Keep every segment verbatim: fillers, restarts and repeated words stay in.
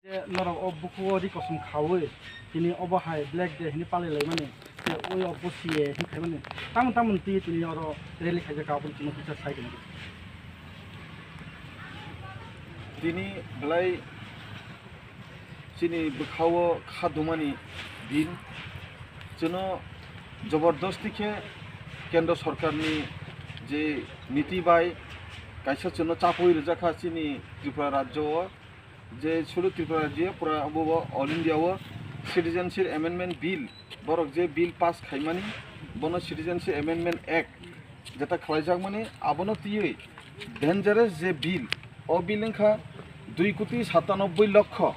Norok o bukuo ri kosom khaui tini obo hai Black Day hini palai laimani, tei oi o busi ye hini khaimani, tamon tamon twi tini oro rally khaijak, aboni tini kisa sai tini. Tini belai chini bwkhao kha dumani din, chwno jobordosti khe kendro sorkarni je niti bai kaisa chwno chapui rijak kha chini Tripura rajyo o, je sudu Tripura rajyo pura abo bo All India o Citizenship Amendment Bill, borok je bill pass khaimani, bono Citizenship Amendment Act jeta khlaijakmani, abono twiwi dangerous je bill, o bill wngkha dui koti satanobboi lokho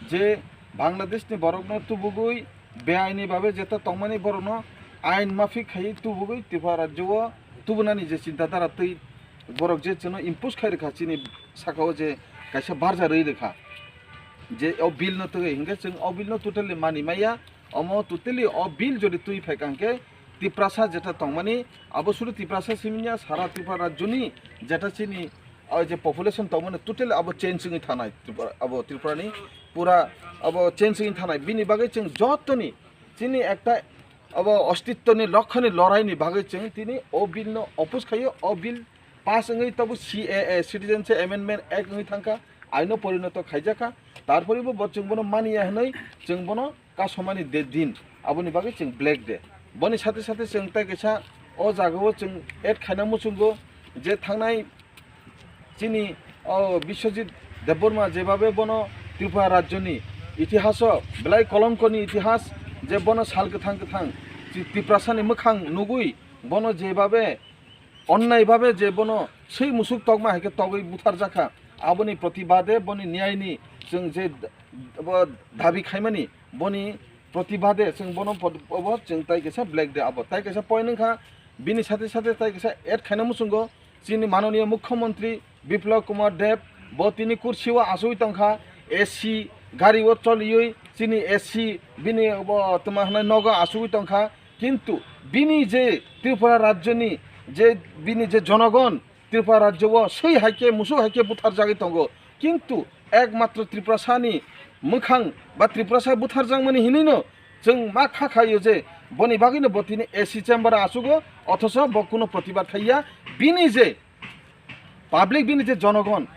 je Bangladeshni borokno tubugwi beaini babe jeta tongmani borokno ain mafik khai tubugwi Tripura rajyo o tubunani je chinta dhara twi borok je chwngno impose khai rwkha chini saka o je kaisa barja rwi rwkha je o bill no twi hinkhe chwng o bill no totally mani maya. Omo totally o bill jodi twi phaikha hinkhe Tiprasa jeta tongmani, abo sudu Tiprasa simi ya, sara Tripura rajyoni jeta chini o je population tongmani totally abo change wngwi thanai Tripura, abo Tripurani pura abo change wngwi thanai. Bini bagwi chwng jotoni chini ekta abo ostitwni lokhani loraini bagwi chwng tini o bill no oppose khaio, o bill pass wngwi tabuk C A A, Citizenship Amendment Act wngwi thangkha, aino porinoto khaijakha. Tarpore bo, bo chwng bono maniya hwnwi chwng bono kasomani de din, aboni bagwi chwng Black Day. Boni sathe sathe chwng tai kaisa o jagao chwng add khaina muchungo je thangnai chini o Biswajit Debbarma jebabe bono Tripura rajyoni itihaso belai kolongkoni itihas je bono sal kwthang kwthang Ti-, Tiprasani mwkhang nugwi bono jebabe onnai babe je bono swi musuk tokma hai khe togwi butharjakha, aboni protibade boni niyaini chwng je d-, bo dabi khaimani boni protibade chwng bono pod-, obo chwng tai kaisa Black Day abo tai kaisa point wngkha. Bini sathe sathe tai kaisa add khaina muchungo chini manoniya mukhyamantri Biplab Kumar Deb, bo tini kursi o achugwi tongkha, A C gari o choliwi chini A C bini bo tuma hwnai nogo achugwi tongkha. Kintu bini je Tripura rajyoni je bini je jonogon Tripura rajyo o swi hai khe musuk hai khe butharjagwi tongo, kintu ekmatro Tiprasani mwkhang ba Tiprasa butharjakmani hinwino chwng ma kha khaio je boni bagwino bo tini A C chamber o achugo, othocho bo kuno protibad khaiya. Bini je public, bini je jonogon,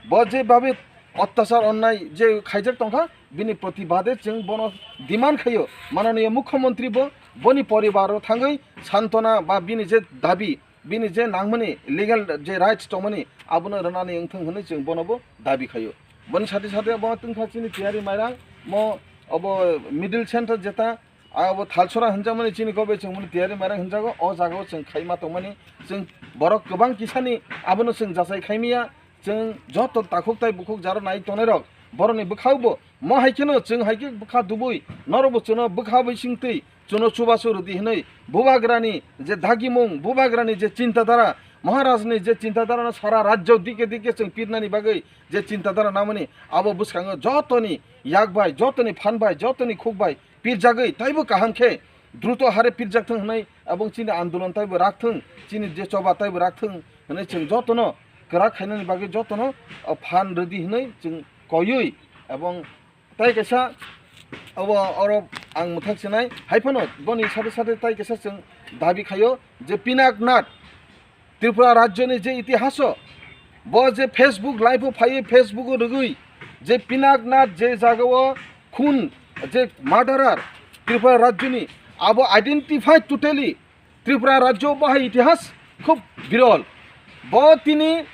bo je babe ottachar onnai je khaijak tongkha, bini protibade chwng bono demand khaio, manoniya mukhyamantri bo, boni poribar o thangwi santona ba bini je dabi, bini je nangmani legal je rights tongmani abono rwnani wngthang hwnwi chwng bono bo dabi khaio. Boni sathe sathe bo tongkha chini Tiyari Mairang, mo obo middle center jeta, abo Thalsora hwnjakmani chini kobe chwng bono Tiyari Mairang hwnjago. O jagao chwng khaima tongmani, chwng borok kwbang kisani abono chwng jachai khaimaya. Chwng joto takhuk tai bukhuk jaro nai tongnai rok borokni bwkhao bo mo hai kheno chwng hai khe bwkha dubui norok bo chwngno bwkha bai singtwi chwngno chubachu rwdi hwnwi bubagrani je dagimung, bubagrani je chintadara, Maharajni je chintadara no sara rajyo dike dike chwng pirnani bagwi je chintadara namani, abo bwskango jotoni yak bai, jotoni phan bai, jotoni khuk bai pirjagwi taibo kaham khe druto hare pirjak thung hwnwi, abong chini andolon taibo rak thung, chini je choba taibo rak thung hwnwi chwng jotono kwrak khainani bagwi jotono, o, phan rwdi hwnwi chwng koiwi, abong tai kaisa obo oro ang mwthak sinai hai phano boni sade sade tai kaisa chwng dabi khaio je Pinaknath Tripura rajyoni je itihaso bo je Facebook live o phaiwi, Facebook o rwgwi je Pinaknath je jagao khun, je murderer Tripura rajyoni, abo identify totally Tripura rajyo bahai itihas khub birol. Bo tini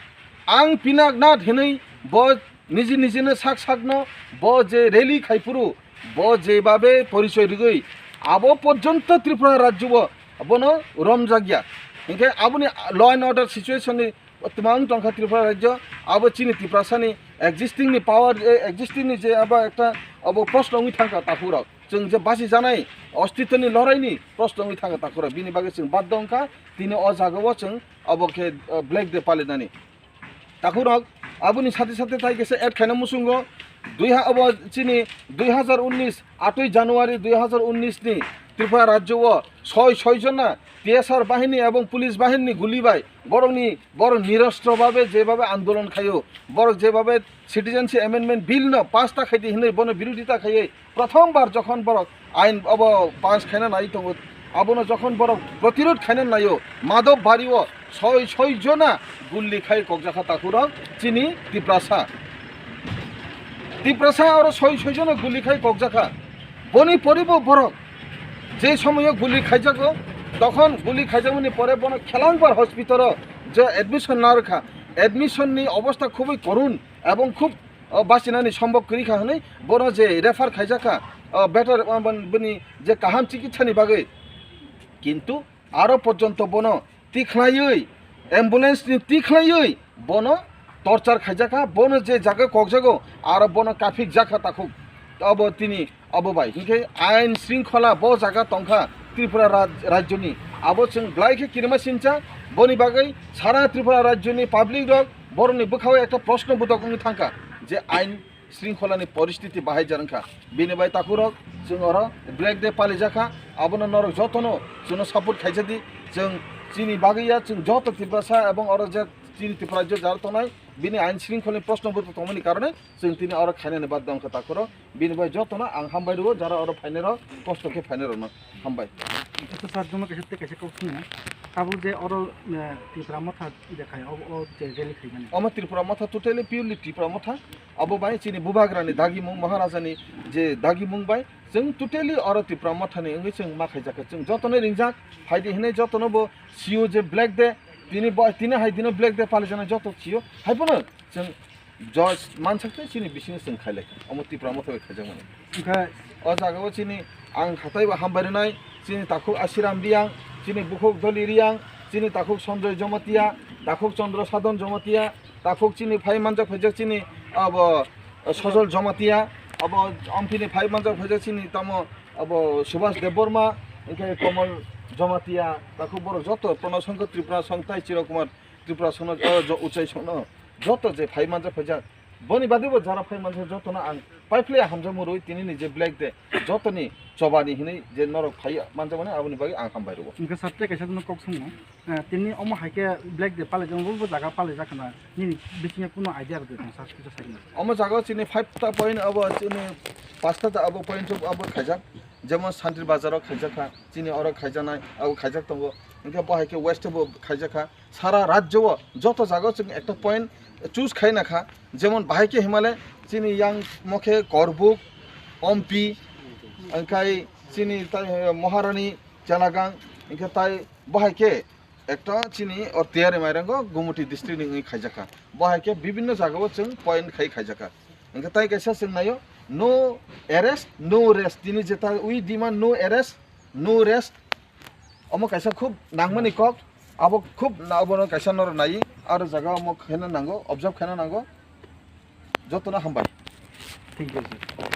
ang Pinaknath hinwi bo niji nijino sak sakno bo je rally khaiphuru bo jebabe porichoi rwgwi abo porjonto Tripura rajyo bo bono romjakya. Hinkhe aboni law and order situation ni twmang tongkha Tripura rajyo, abo chini Tiprasani existing ni power, eh, existing ni je abo ekta abo proshno wngwi thangkha takhurok. Chwng je basi janai ostitwni loraini proshno wngwi thangkha takhurok. Bini bagwi chwng baddo wngkha tini o jagao chwng abo khe, eh, Black Day palinani. Takhurok aboni sate sate tai kisa add khaina muchungo dui ha-, abo chini dui hazar unnish, atwi January dui hazar unnish ni Tripura rajyo o soi soi jona T S R bahini ebong police bahini ni guli bai borokni, borok nirostro babe jebabe andolon khaio, borok jebabe Citizenship Amendment Bill no pass ta khaidi hinwi bono birodita khaiwi prothom bar jokhon borok ain obo pass khaina nai tongo, abono jokhon borok protirod khaina naio, Madhop Bari o soi soi jona guli khai kokjakha takhurok chini Tiprasa. Tiprasa oro soi soi jona guli khai kokjakha. Boni poribo borok je somoyo guli khaijago, tokhon guli khaijakmani pore bono Khelangbar hospital o je admission narwkha, admission ni obostha khubui korun ebong khub, o, bachinani sombok kwrwi kha hwnwi bono je refer khaijakha, o, better, o, bon-, bini je kaham chikitsani bagwi, kintu aro porjonto bono tikhlaiwi, ambulance ni tikhlaiwi bono torture khaijakha, bono je jaga kokjago aro bono kaphik jakha takhuk. Obo tini obo bai hinkhe ain shringkhola bo jaga tongkha Tripura raj-, rajyoni, abo chwng belai khe kirima sincha. Boni bagwi sara Tripura rajyoni public rok borokni bwkhao ekta proshno bodok wngwi thangkha je ain shringkholani poristiti bahai jar wngkha. Bini bai takhurok chwng oro Black Day palijakha, abono norok jotono chwngno support khaijadi. Chwng chini bagwi ya, chwng joto Tiprasa ebong oro je chini Tripura rajyo jara tongnai, bini ain shringkholni proshno bodok tongmani karone chwng tini oro khainani badda wngkha takhurok. Bini bai jotono ang hambai rwo, jara oro phainai rok, kosto khe phainai rokno hambai. Ito sir, jono kaisa tei kaisa kok swngo. Tabuk je oro, eh, Tipra Motha je khai, o, o je rally khaimani. Omo Tripura Motha, totally purely Tripura Motha. Abo bai chini Bubagrani dagimung, Maharajani je dagimung bai chwng totally oro Tripura Mothani wngwi chwng ma khaijakha. Chwng jotono ringjak, phaidi hinwi jotono bo sio je Black Day, tini bo, tini hai dino Black Day palijaknai joto sio. Hai phano chwng Judge mansak tei chini bisingo chwng khailai kha. Omo Tipra Motha bai khaijakmani. Onkha o jagao chini ang hatai bo hambai rwnai, chini takhuk Asiram Riang, chini bukhuk Doli Riang, chini takhuk Sanjoy Jomatia, takhuk Chandra Sadhan Jomatia, takhuk chini phai manjak phaijak chini abo Sojol Jomatia, abo Ampini phai manjak phaijak chini tamo abo Subhas Debbarma, hinkhe Komol Jomatia, takhuk borok joto Pranab Sangha Tripura Song tai Chiro Kumar Tripura Songno, o, jo-, Uchai Songno, joto je phai manjak phaijak, boni bagwi bo jara phai manjak jotono ang paiphle hamjakmung rwi tini ni je Black Day, jotoni chobani hinwi je norok phai manjakmani aboni bagwi ang hambai rwo. Hwnkhe sir tei kaisa no kok swngo, eh, tini omo hai khe Black Day palaijak, bo, bo jaga palaijak khna, nini bisingo kuno idea rwdi tong sir, kisa sai khna. Omo jaga o chini five ta point abo chini pasta ta abo point abo khaijak, jemon Santir Bazar o khaijak kha, chini oro khaijaknai abo khaijak tongo, hwnkhe bo hai khe West o bo khaijak kha. Sara rajyo o joto jaga o chwng ekta point choose khai na kha, jemon bahai khe himale chini yang mokhe Korbuk, Ompi, wngkhai chini tai, eh, Maharani, Chelagang, wngkhe tai bahai khe ekta chini o Tiyari Mairango Gumuti district ni wngwi khaijak kha. Bahai khe bibinno jaga o chwng point khai khaijak kha. Wngkhe tai kaisa chwng naio, no arrest, no rest. Tini jeta we demand no arrest, no rest. Omo kaisa khub nangmani kok, abo khub na-, obono kaisa norok nai, aro jaga omo khaina nango, observe khaina nango. Jotono hambai. Thank you, sir.